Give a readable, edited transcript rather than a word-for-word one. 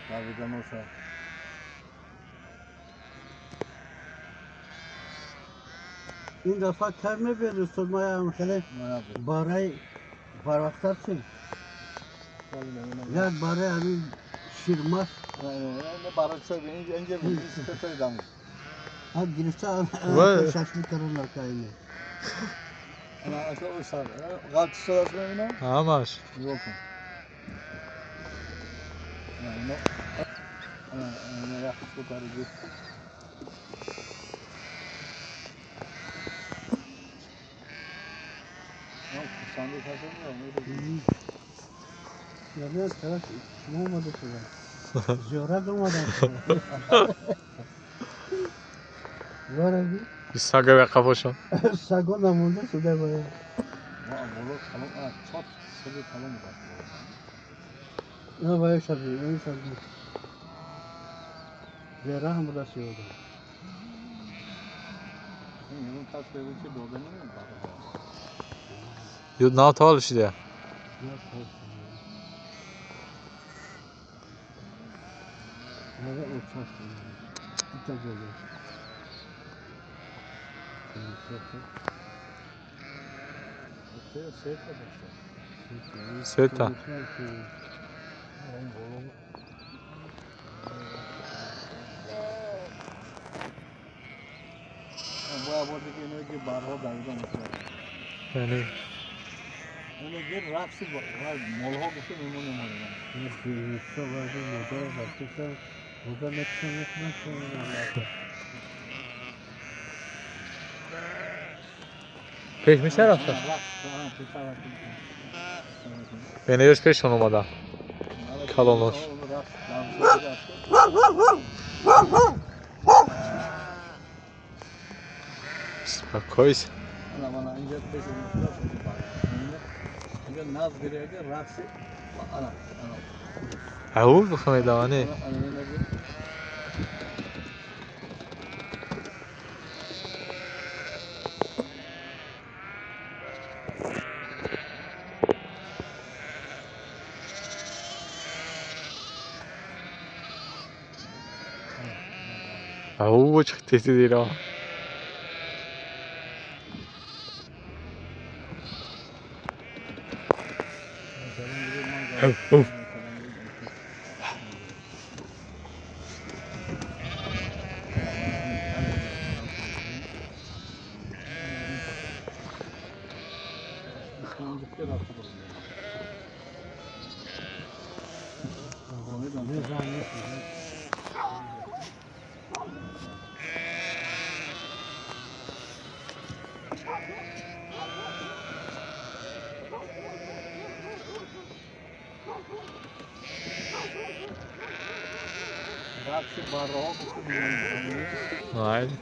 Давиданоша. Ин дафъа кай мебиёд, устод? Маям хеле барои барвақттар чи як барои ҳамин ширмаш. Ҳа, гирифта шашлик кардан накайне. Ҳамаш. Шумо омада шуда, зиёрат омадан. Сага қафошон. Саго намонда шуда бояд. Шаби бераҳм будаст ёдам. Нав таваллуд шуда. Сета. Яъне пеш меша рафта. Бенеёш пешон омада. Калонош. Успокойся. Ау, бихамедаване. Ау, чӣ тездидиро. Майли.